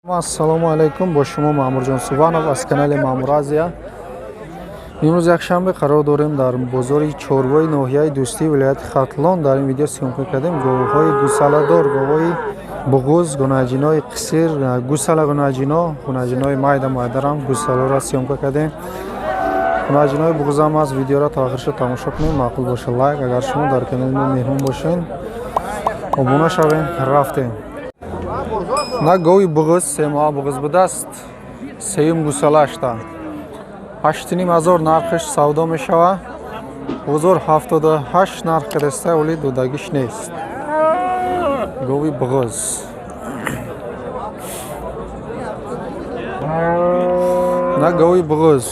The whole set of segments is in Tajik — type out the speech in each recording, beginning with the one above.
Ассалому алайкум, бо шумо Маъмурҷон Субанов аз канали Маъмур Азия. Имрӯз якшанбе қарор дорем дар бозори чорвои ноҳияи Дӯстии вилояти Хатлон. Дар ин видео съёмка кардем говҳои гусаладор, говҳои буғуз, гунаҷинои қисир, гусала гунаҷино, гунаҷинои майда майдарам гусаларо съёмка кардем. Гунаҷинои буғузам аст. Видеоро то охирша тамошо кунем. Маъқул боша лайк, агар шумо дар канали мо меҳмон бошед, обуна шавем. Рафтем. На гови буғуз, 3 моҳа буғуз будааст, сеюм гусалашта. 8,5 ҳазор нархаш савдо мешава. Бозор 78 нарх кадаста, вале додагиш нест. Гови буғуз. На гови буғуз.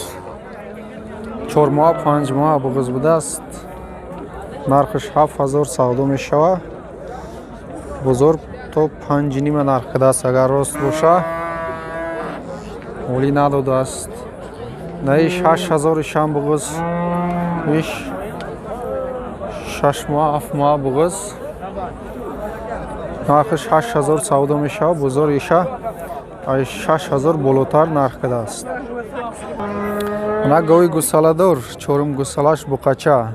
4 моҳа, 5 моҳа буғуз будааст. Нархаш 7 ҳазор савдо мешава. Бозор то 5,5 нарх кардааст, агар рост боша, олӣ надодааст. На иш 8 ҳазор, ишам буғуз, иш 6 моҳ, 7 моҳ буғуз, нархаш 8 ҳазор савдо мешавад. Бозор иша ай 6 ҳазор болотар нарх кардааст. На гови гусаладор, чорум гусалаш, буқача,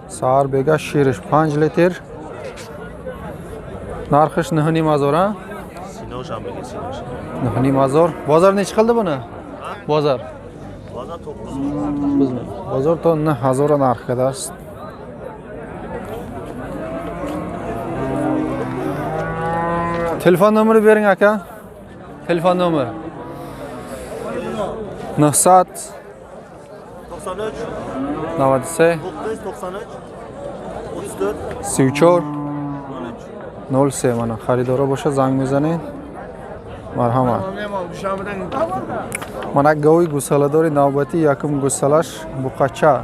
саҳар бега шириш 5 литр, нархаш 9,5 ҳазор, а? 9,5 ҳазор. Бозор nechi qildi buni? Бозор? 9 ming. Бозор то 9 ҳазор нарх кардааст. Телефон номери bering, aka. Телефон номер. 900 93 93 9 93 34 34 03. 03. Мана харидоро боша, занг мезанед. Марҳамат. Мана гови гусаладори навбатӣ, якум гусалаш, буқача.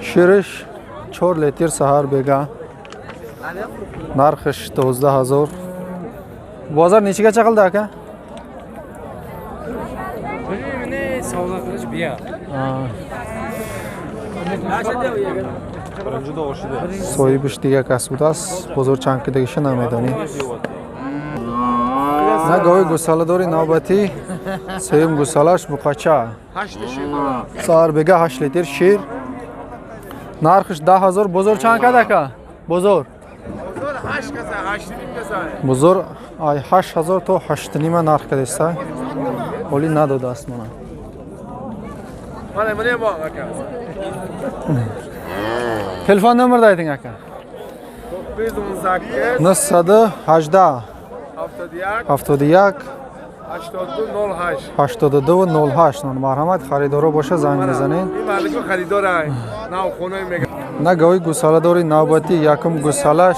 Шириш 4 литр саҳар бега. Нархаш 12 ҳазор. Бозор nechigacha qildi, aka? Savdo qilish buya. Соҳибиш дигар кас будааст. Бозор чанд кидагиша намедонем. На гови гусаладори навбатӣ, сеюм гусалаш, буқача. Саҳар бега 8 литр шир. Нархаш 10 ҳазор. Бозор чанд кад, ака? Бозор? Бозор ай 8 ҳазор то 8,5 нарх кадаста. Ҳоли надодааст мана. Телефон номерда ayting, aka. 918 71 82 08. Марҳамат, харидоро боша, занг мезанед. На гови гусаладори навбатӣ, якум гусалаш,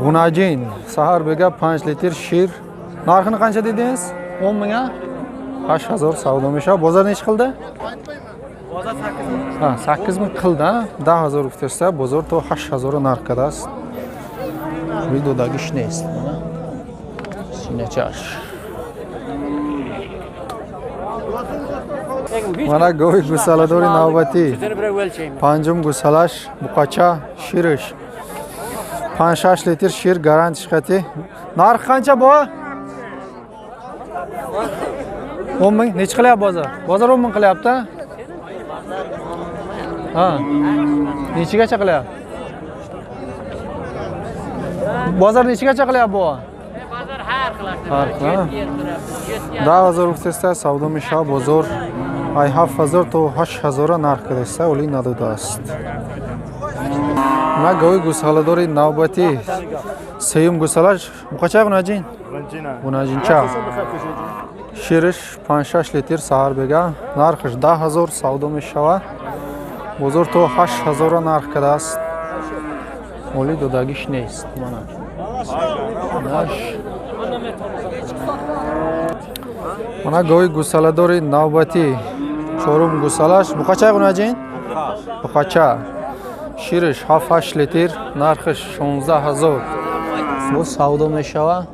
гунаҷин, саҳар бега 5 литр шир. Нархini qancha dedingiz? 10 ming, a? 8 ҳазор савдо мешавад. Бозор nechi qildi? Bozor 8 ming. Ha, 8 ming qildi, a? 10 ҳазор гуфтаста, бозор то 8 ҳазор нарх кардааст. Додагиш нест. Мана. Синачаш. Мана гови гусаладори навбатӣ. Панҷум гусалаш, буқача, шириш 5-6 литр шир гарантиш қати. Нарх qancha, бо? 10 ming. Nechi qilyapti bozor? Bozor 10 ming qilyapti? Ha. Nechigacha qilyapti? Bozor nechigacha qilyapti, bu? Bozor har xil. Har xil, ha? 10 ҳазор гуфтаста, савдо мешавад. Бозор ай 7 ҳазор то 8 ҳазора нарх кадаста, олӣ надодааст. На гови гусаладори навбатӣ, сеюм гусалаш, буқача, гунаҷин, гунаҷинча, шириш 5-6 литр саҳар бега, нархаш 10 ҳазор савдо мешавад. Бозор то 8 ҳазора нарх кардааст, олӣ додагиш нест. Мана наш. Мана гови гусаладори навбатӣ, чорум гусалаш, буқача, гунаҷин, буқача, шириш 7-8 литр, нархаш 16 ҳазор бо савдо мешавад.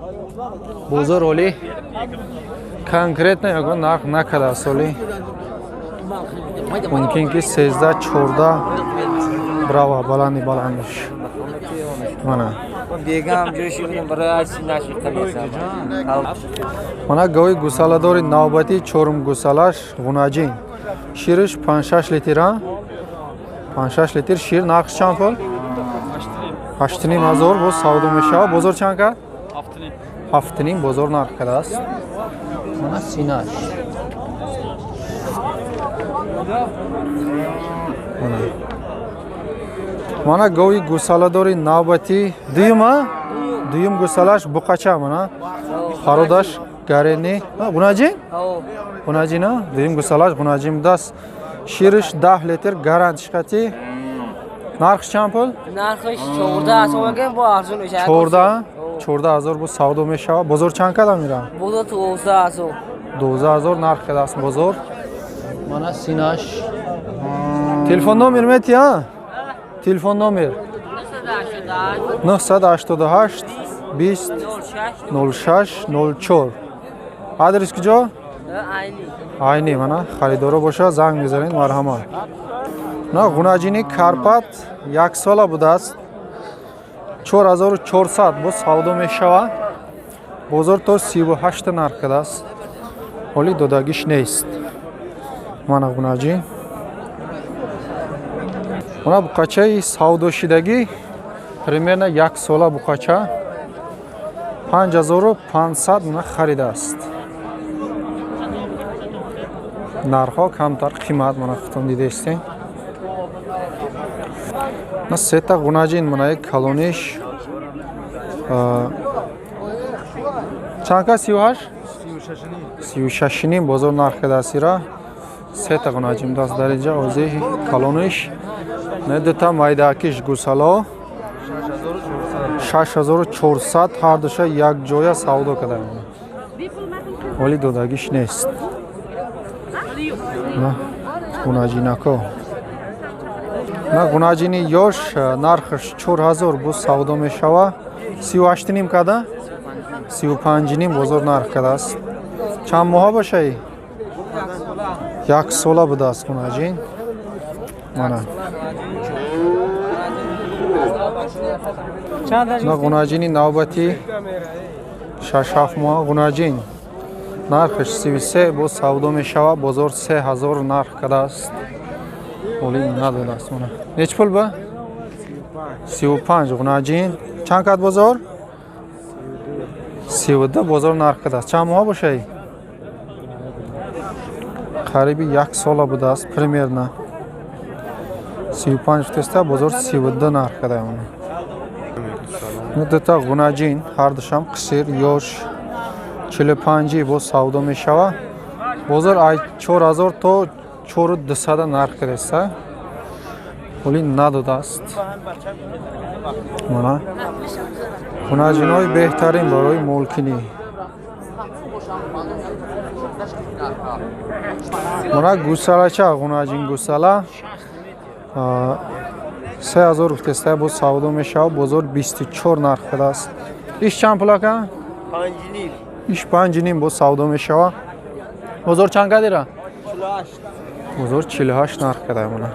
Бозор олӣ конкретно ягон нарх накардааст, олӣ мумкин ки 13, 14 брава, баланди баландиш. Мана. Бегам ҷӯши будам барои синаш қабисам. Мана гови гусаладори навбатӣ чорум гусалаш ғунаҷин. Шириш 5-6 литр, а? 5-6 литр шир нархш чанд пул? 8,5 ҳазор боз савдо мешавад. Бозор чанд кард? 7,5 бозор нарх кардааст. Мана синаш. Мана гови гусаладори навбатӣ дуюм, а? Дуюм гусалаш буқача мана. Хародаш гарени. Ғунаҷин? Ғунаҷин, а? Дуюм гусалаш ғунаҷин будааст. Шириш 10 литр гарант шикати. Нархш чанд пул? Нархш 14 ҳазор бо арзон мешавад. 14? 14 ҳазор бо савдо мешавад. Бозор чанд када мира? Бозор 12 ҳазор. 12 ҳазор нарх кадааст бозор. Мана синаш. Телефон номер мети, а? Телефон номер 988 20 06 04. Адрес куҷо? Айни. Мана харидоро боша занг мезанед, марҳамат. На ғунаҷини Карпат яксола будааст. 4400 боз савдо мешавад. Бозор то 38 нарх кардааст. Ҳоли додагиш нест. Мана ғунаҷин. Мана буқачаи савдошидагӣ примерно як сола буқача 5500 мана харидааст. Нархҳо камтар қимат мана худтон дидаистем. На сета ғунаҷин мана як калониш чанд ка 38? 36,5 бозор нарх кардааст ира. Сета ғунаҷин будааст дар инҷа ози калониш. Не дута майдаакиш гусало 6400 ҳар душа якҷоя савдо кардаем. Ҳоли додагиш нест. На ғунаҷинако. На ғунаҷини ёш нархаш 4000 боз савдо мешавад. 38,5 када? 35,5 бозор нарх кардааст. Чанд моҳа бошаи? Як сола будааст ғунаҷин. Мана. На ғунаҷини навбатӣ 6-7 моҳа ғунаҷин. Нархаш 33 боз савдо мешавад. Бозор 3000 нарх кардааст. Ҳоли надодааст мана. Нечи пул ба? 35 ғунаҷин. Чанд кард бозор? 32 бозор нарх кардааст. Чанд моҳа бошаи? Қариби як сола будааст примерно. 35 теста бозор 32 нарх кардаа мана. Дута ғунаҷин ҳардушам қисир ёш 45 боз савдо мешавад. Бозор ай 4000 то 4200 нарх кардааст. Ҳоли надодааст. Мана ғунаҷинҳои беҳтарин барои молкинӣ. Мана гусалача ғунаҷин гусала 3000 теста боз савдо мешавад. Бозор 24 нарх кардааст. Иш чанд пул ака? 5,5. Иш 5,5 боз савдо мешавад. Бозор чанд кадира? 48. Бозор 48 нарх кардаа мана.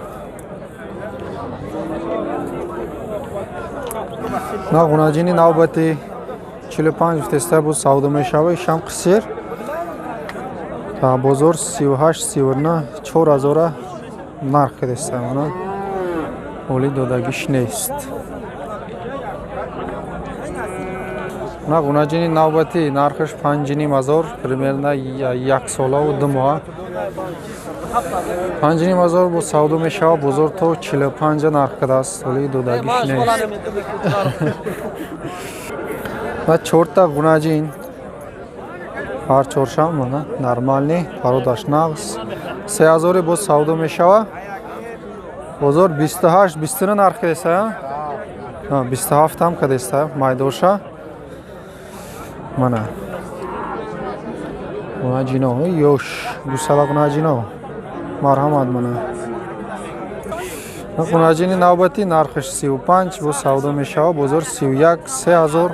На ғунаҷини навбатӣ 45 теста боз савдо мешавад. Ишам қисир. Бозор 38 39 4000 нарх кардааст мана. Ҳоли додагиш нест. На ғунаҷини навбатӣ нархаш 5,5 ҳазор примерно як солаву 2 моҳа. 5,5 ҳазор боз савдо мешавад. Бозор то 45 нарх кардааст. Ҳоли додагиш нест. На чорта ғунаҷин ҳар чоршам мана нормални пародаш нағз 3000 боз савдо мешавад. Бозор 28 29 нарх кардааст, а? 27 ҳам кардааст майдоша. Мана ғунаҷино ёш гусала ғунаҷино марҳамат мана. Ғунаҷини навбатӣ нархаш 35 боз савдо мешавад. Бозор 31 3000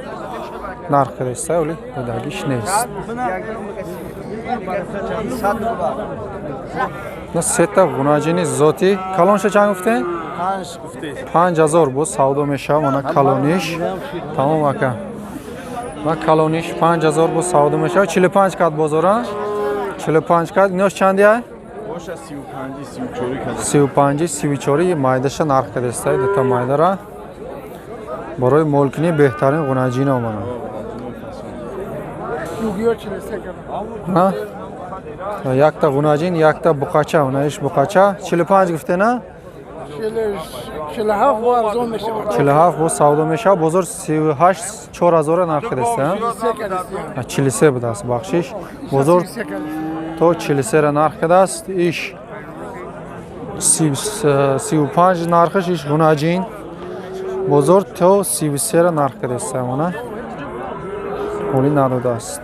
нарх кардааст, вале додагиш нест. На сета ғунаҷини зотӣ калонша чанд гуфтем? 5 гуфте. 5000 боз савдо мешава. Мана калониш. Тамом, ака. Ма калониш 5000 боз савдо мешава. 45 кат бозора. 45 кат. Инош чанди ай? Боша 35 34 када. 35 34 майдаша нарх кадестай дута майдара. Барои молкини беҳтарин ғунаҷино мана. На? Якта ғунаҷин, якта буқача, унаиш буқача. 45 гуфте на? 47 бо арзон мешавад. 47 боз савдо мешавад. Бозор 38 4000 нарх кадеста. 43 будааст, бахшиш. Бозор то 43 ра нарх кардааст. Иш 35 нархаш, иш ғунаҷин. Бозор то 33 ра нарх кардааст, мана. Ҳолӣ надодааст.